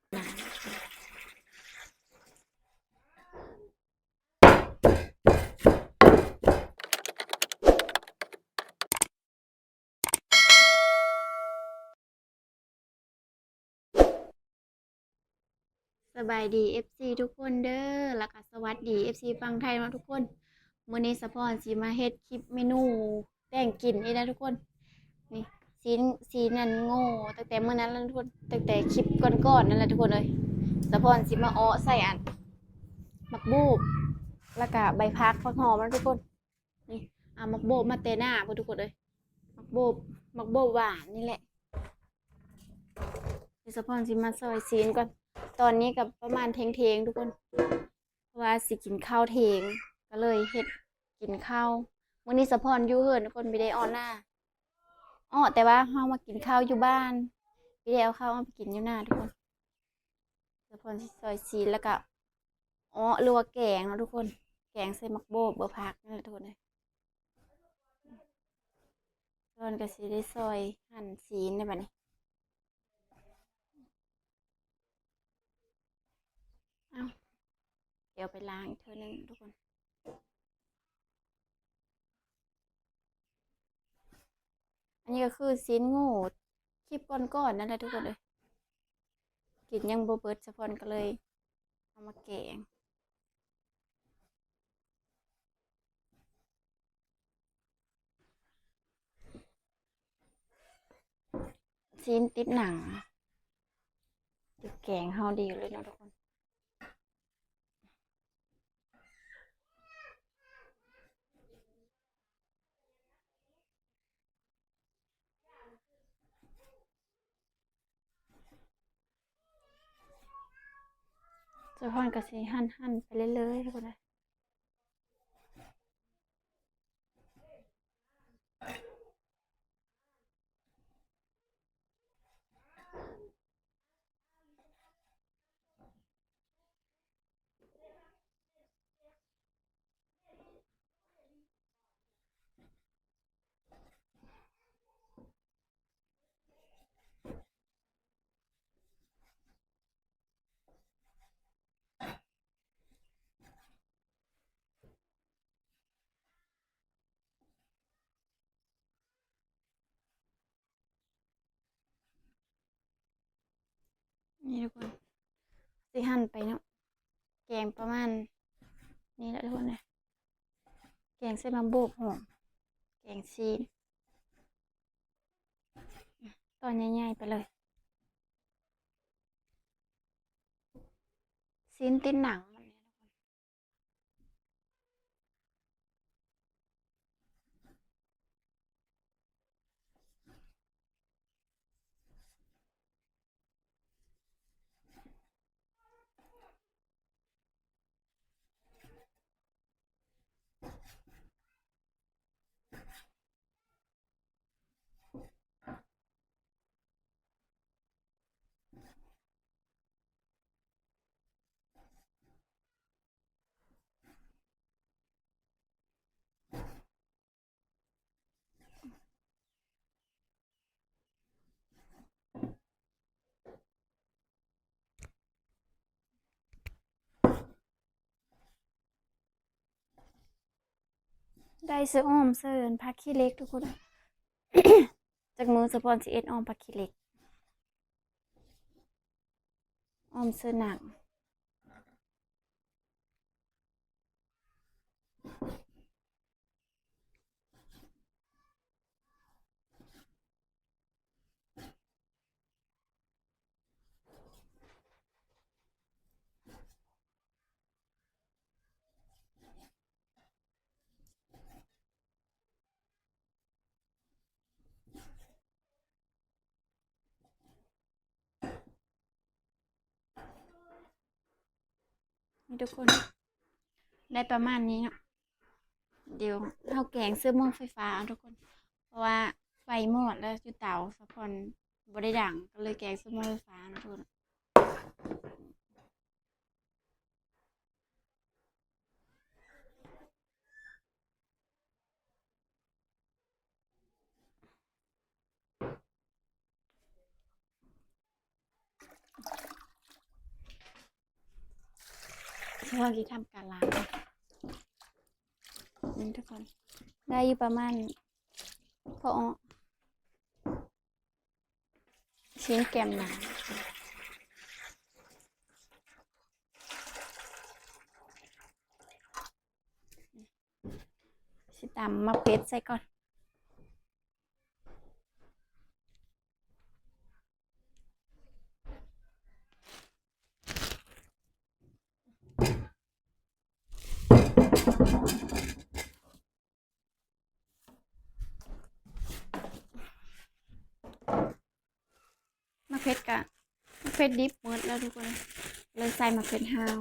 ສະບາຍດີ ເອັຟຊີ ທຸກຄົນເດີ ແລ້ວກະສະຫວັດດີ ເອັຟຊີ ຝັ່ງໄທເນາະທຸກຄົນ. ມື້ນີ້ສະພອນຊິມາເຮັດຄລິບເມນູແຕ່ງກິນອີກແລ້ວທຸກຄົນ. ນີ້ ຊີ້ນ ຊີ້ນນັ້ນໂງ່ຕັ້ງແຕ່ມື້ນັ້ນແລ້ວທຸກຄົນ ຕັ້ງແຕ່ຄລິບກ່ອນໆນັ້ນແຫຼະທຸກຄົນເອີຍ. ສະພອນຊິມາເອາະໃສ່ອັນ ໝາກໂບບ ແລ້ວກະໃບຜັກ ຜັກຫອມນຳທຸກຄົນ. ນີ້ ເອົາໝາກໂບບມາແຕ່ໜ້າພຸ້ນທຸກຄົນເອີຍ ໝາກໂບບ ໝາກໂບບຫວານນີ້ແຫຼະ. ດຽວສະພອນຊິມາຊອຍຊີ້ນກ່ອນ. ຕອນນີ້ກໍປະມານທ່ຽງໆທຸກຄົນ ເພາະວ່າຊິກິນເຂົ້າທ່ຽງ ກໍເລີຍເຮັດກິນເຂົ້າ. ມື້ນີ້ສະພອນຢູ່ເຮືອນທຸກຄົນ ບໍ່ໄດ້ອອກໜ້າ ເອາະ ແຕ່ວ່າເຮົາມາກິນເຂົ້າຢູ່ບ້ານ ບໍ່ໄດ້ເອົາເຂົ້າອອກໄປກິນຢູ່ໜ້າທຸກຄົນ. ສະພອນຊິຊອຍຊີ້ນ ແລ້ວກະເອາະ ຫຼືວ່າແກງເນາະທຸກຄົນ ແກງໃສ່ໝາກໂບບ ເບີຜັກນັ້ນແຫຼະທຸກຄົນເອີຍ. ສະພອນກໍຊິໄດ້ຊອຍຫັ່ນຊີ້ນໃນບັດນີ້. ເອົາ ດຽວໄປລ້າງອີກເທື່ອໜຶ່ງທຸກຄົນ. ອັນນີ້ກໍຄືຊີ້ນໂງ່ຄລິບກ່ອນໆນັ້ນແຫຼະທຸກຄົນເອີຍ ກິນຍັງບໍ່ເບິດ ສະພອນກໍເລີຍເອົາມາແກງ. ຊີ້ນຕິດໜັງ ຕິດແກງເຮົາດີເລີຍເນາະທຸກຄົນ. ສະພອນກໍຊິຫັ່ນໆໄປເລື້ອຍໆທຸກຄົນເອີຍ. ນີ້ທຸກຄົນ ຊິຫັ່ນໄປເນາະ ແກງປະມານນີ້ແຫຼະທຸກຄົນເອີຍ. ແກງໃສ່ໝາກໂບບຫອມ ແກງຊີ້ນ ຕອນໃຫຍ່ໆໄປເລີຍ. ຊີ້ນຕິດໜັງ. ໄດ້ເສື້ອອ້ອມເສີນຜັກຂີ້ເຫຼັກທຸກຄົນ. ຈັກມື້ສະພອນຊິເຮັດອ້ອມຜັກຂີ້ເຫຼັກ ອ້ອມເສື້ອໜັງ. ນີ້ທຸກຄົນ ໄດ້ປະມານນີ້ເນາະ. ດຽວເຮົາແກງເຊິ່ງໝໍ້ໄຟຟ້າເອົາທຸກຄົນ ເພາະວ່າໄຟມອດແລ້ວຢູ່ເຕົາ ສະພອນບໍ່ໄດ້ດັງ ກໍເລີຍແກງເຊິ່ງໝໍ້ໄຟຟ້າເນາະທຸກຄົນ. ນີ້ ເຮົາຊິທຳການລ້າງກ່ອນ ນີ້ທຸກຄົນ ໄດ້ຢູ່ປະມານພໍເອາະ ຊີ້ນແກມໜາ ຊິຕຳໝາກເຜັດໃສ່ກ່ອນ. ໝາກເຜັດກະ ໝາກເຜັດດິບໝົດແລ້ວທຸກຄົນ ເລີຍໃສ່ໝາກເຜັດຫ້າວ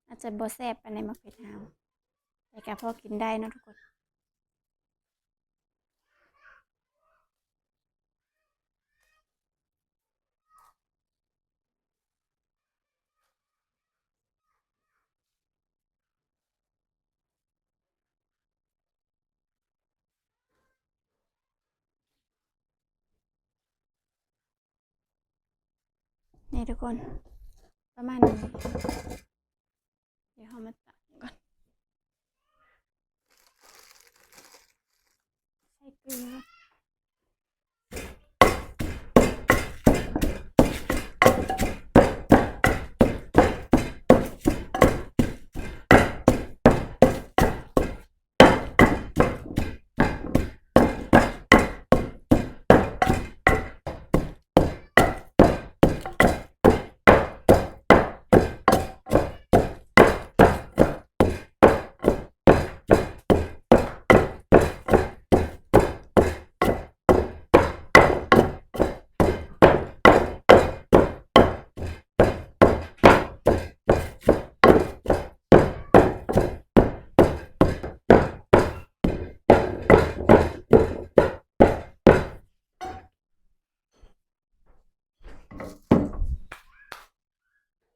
ອາດຈະບໍ່ແຊບປານໃດໝາກເຜັດຫ້າວ ແຕ່ກະພໍກິນໄດ້ເນາະທຸກຄົນ. ນີ້ທຸກຄົນ ປະມານນີ້ ດຽວເຮົາມາຕຳກ່ອນ ໃສ່ເກືອ.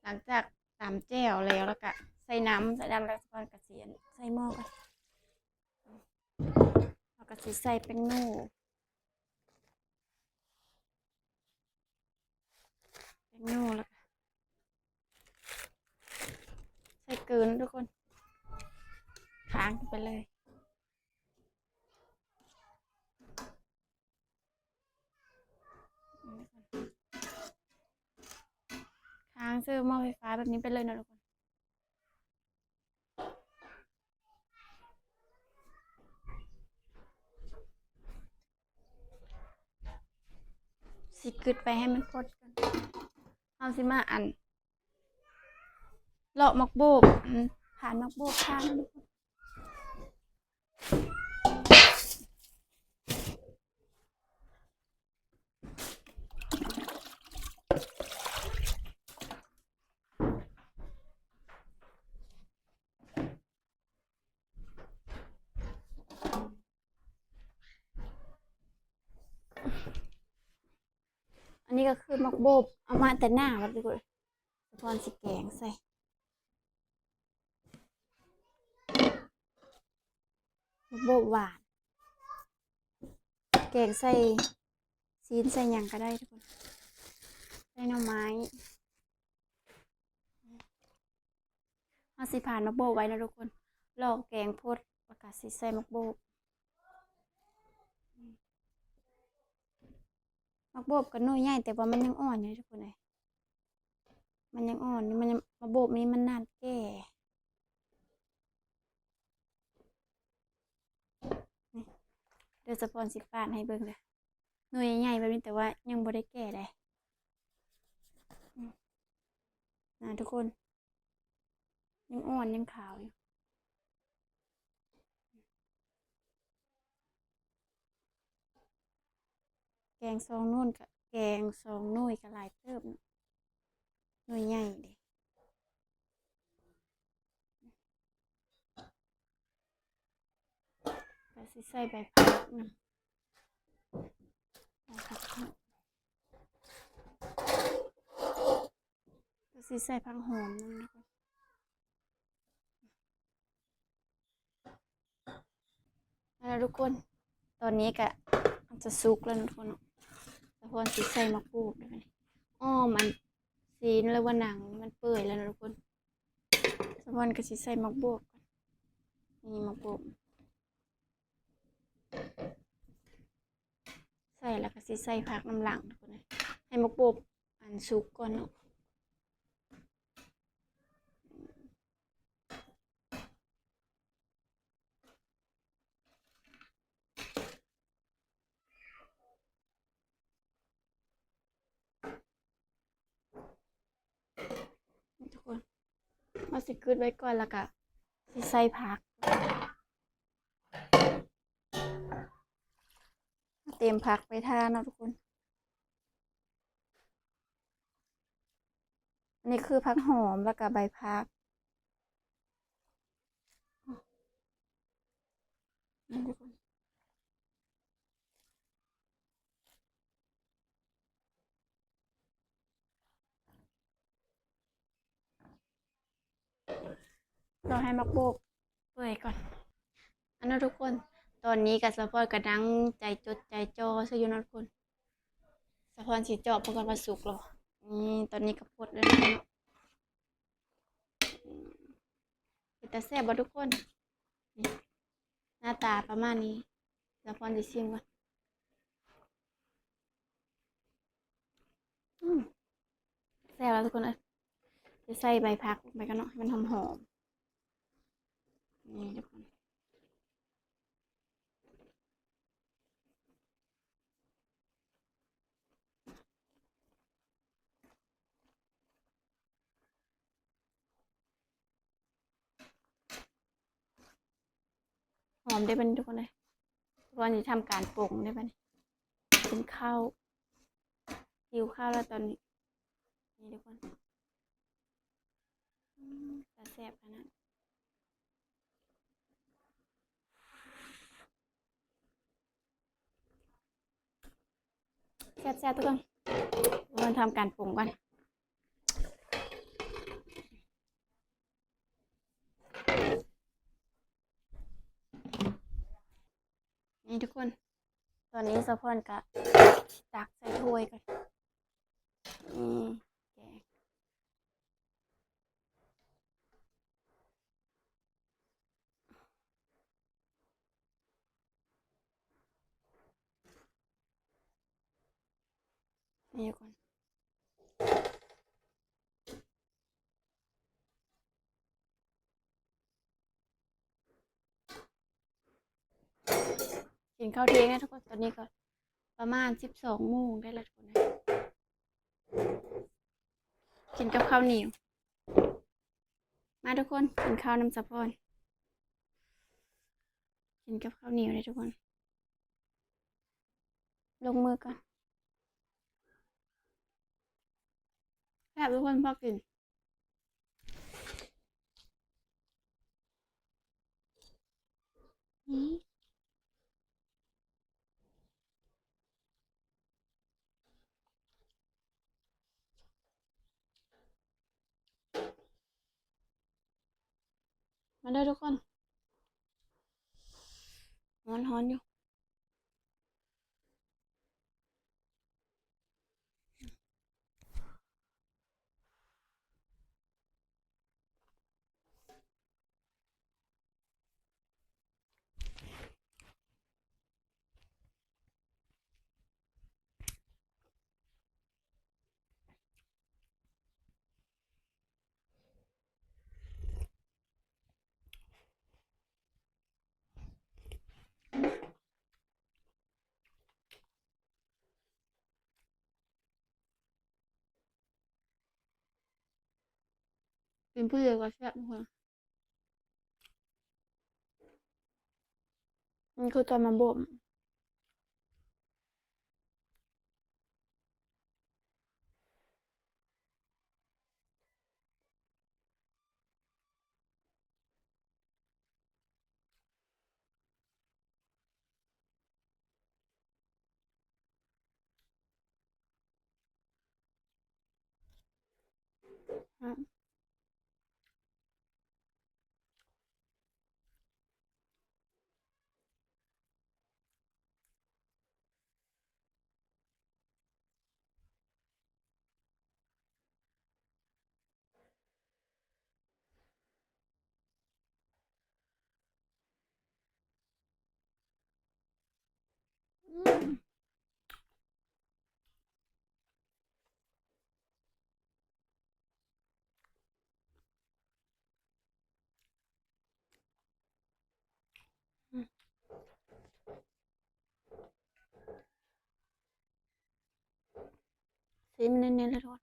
ຫຼັງຈາກຕຳແຈ່ວແລ້ວ ແລ້ວກະໃສ່ນ້ຳ ໃສ່ນ້ຳແລ້ວ ສະພອນກະຊິໃສ່ໝໍ້ກ່ອນ ແລ້ວກະຊິໃສ່ແປ້ງນົວ ແປ້ງນົວ ແລ້ວກະໃສ່ເກີນທຸກຄົນ ຄ້າງໄປເລີຍ. ຄ້າງເຊີໝໍ້ໄຟຟ້າແບບນີ້ໄປເລີຍເນາະທຸກຄົນ ຊິກຶດໄປໃຫ້ມັນຟົດກ່ອນ ເຮົາຊິມາອັນ ເລາະໝາກໂບບ ອັນ ຜ່ານໝາກໂບບ ຜ່ານ ອັນນີ້ກໍຄືໝາກໂບບ ເອົາມາແຕ່ໜ້າ ວ່າຕິ ສະພອນຊິແກງໃສ່ ໝາກໂບບຫວານ ແກງໃສ່ຊີ້ນໃສ່ຫຍັງກໍໄດ້ທຸກຄົນ ໃສ່ໜໍ່ໄມ້. ເຮົາຊິຜ່ານໝາກໂບບໄວ້ເນາະທຸກຄົນ ລໍແກງຟົດ ແລ້ວກະຊິໃສ່ໝາກໂບບ. ໝາກໂບບກໍໜ່ວຍໃຫຍ່ ແຕ່ວ່າມັນຍັງອ່ອນຢູ່ເດ້ທຸກຄົນເອີຍ ມັນຍັງອ່ອນຢູ່ ມັນຍັງ ໝາກໂບບນີ້ມັນນານແກ່. ນີ້ ດຽວສະພອນຊິປາດໃຫ້ເບິ່ງເດີ ໜ່ວຍໃຫຍ່ແບບນີ້ ແຕ່ວ່າຍັງບໍ່ໄດ້ແກ່ເດ້ ອືມ ນະທຸກຄົນ. ຍັງອ່ອນ ຍັງຂາວຢູ່ ແກງສອງໜ່ວຍກະ ແກງສອງໜ່ວຍກະຫຼາຍເຕີບເນາະ ໜ່ວຍໃຫຍ່ເດ້. ກະຊິໃສ່ໃບຜັກນຳ ໃບຜັກ ກະຊິໃສ່ຜັກຫອມນຳນະ. ເອົາລະທຸກຄົນ ຕອນນີ້ກະຈະສຸກແລ້ວເນາະທຸກຄົນເນາະ ສະພອນຊິໃສ່ໝາກໂບບເດີບາດນີ້. ອ້ອມອັນຊີ້ນ ຫຼືວ່າໜັງມັນເປື່ອຍແລ້ວເນາະທຸກຄົນ. ສາວພອນກໍຊິໃສ່ໝາກໂບກ ນີ້ໝາກໂບກ ໃສ່ແລ້ວກໍຊິໃສ່ຜັກນຳຫຼັງທຸກຄົນເອີຍ ໃຫ້ໝາກໂບກອັນສຸກກ່ອນເນາະ. ທຸກຄົນ ເຮົາຊິກຶດໄວ້ກ່ອນ ແລ້ວກະຊິໃສ່ຜັກ ຕຽມຜັກໄປທາເນາະທຸກຄົນ. ອັນນີ້ຄືຜັກຫອມ ແລ້ວກະໃບຜັກ ນີ້ທຸກຄົນ. ລອໃຫ້ໝາກໂບກເປື່ອຍກ່ອນ. ອັນນັ້ນທຸກຄົນ ຕອນນີ້ກໍສາວພອນກໍນັ່ງໃຈຈົດໃຈຈໍ່ຊະຢູ່ເນາະທຸກຄົນ. ສາວພອນຊິເຈາະເບິ່ງກ່ອນວ່າສຸກແລ້ວບໍ່. ນີ້ ຕອນນີ້ກໍປົດແລ້ວເນາະ. ເປັນຕາແຊບບໍ່ທຸກຄົນ? ນີ້ ໜ້າຕາປະມານນີ້ ສາວພອນຊິຊີມກ່ອນ. ອືມ ແຊບແລ້ວທຸກຄົນເອີຍ. ຈະໃສ່ໃບຜັກລົງໄປກ່ອນເນາະ ໃຫ້ມັນຫອມໆ. ນີ້ທຸກຄົນ ຫອມເດ້ບັດນີ້ທຸກຄົນເອີຍ. ສາວພອນຊິທຳການປົງເດ້ບັດນີ້. ກິນເຂົ້າ ຫິວເຂົ້າແລ້ວຕອນນີ້. ນີ້ທຸກຄົນ ອືມ ຕາແຊບຂະໜາດ. ແຊບໆ ທຸກຄົນ ເຮົາທຳການປຸງກ່ອນ. ນີ້ທຸກຄົນ ຕອນນີ້ສາວພອນກະຕັກໃສ່ຖ້ວຍກ່ອນ. ນີ້ແກງ ນີ້ກ່ອນ. ກິນເຂົ້າທ່ຽງແລ້ວທຸກຄົນ. ຕອນນີ້ກໍປະມານສິບສອງໂມງໄດ້ແລ້ວທຸກຄົນເອີຍ. ກິນກັບເຂົ້າໜຽວ. ມາທຸກຄົນ ກິນເຂົ້ານຳສາວພອນ. ກິນກັບເຂົ້າໜຽວເດ້ທຸກຄົນ. ລົງມືກ່ອນ. ແຊບທຸກຄົນ ພໍກິນ. ມາເດີທຸກຄົນ. ຮ້ອນໆຢູ່. ກິນຜູ້ດຽວກໍແຊບທຸກຄົນ. ມັນຄືຕອນມາບົ້ມ. ອືມ ອືມ ຊີມແນ່ນໆ ເລີຍທຸກຄົນ.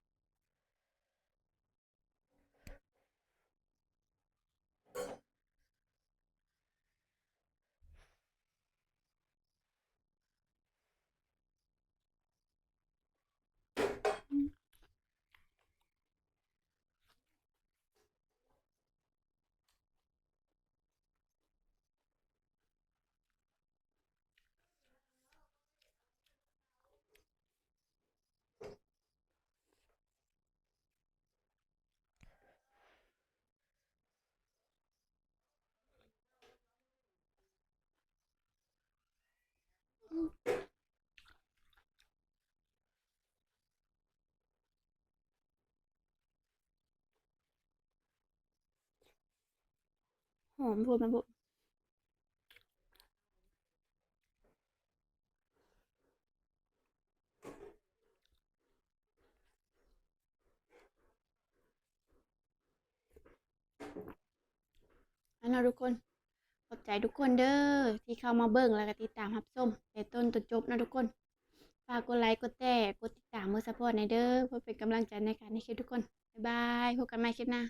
ຫອມໂພດ ມັນໂພດ. ອັນເນາະທຸກຄົນ ຂອບໃຈທຸກຄົນເດີ້ ທີ່ເຂົ້າມາເບິ່ງ ແລ້ວກໍຕິດຕາມຮັບຊົມ ແຕ່ຕົ້ນຈົນຈົບເນາະທຸກຄົນ. ຝາກກົດໄລ ກົດແຊ ກົດຕິດຕາມເມືອສະພອດແດ່ເດີ້ ເພື່ອເປັນກຳລັງໃຈໃນການເຮັດຄລິບທຸກຄົນ. ບາຍບາຍ ພົບກັນໃໝ່ຄລິບໜ້າ.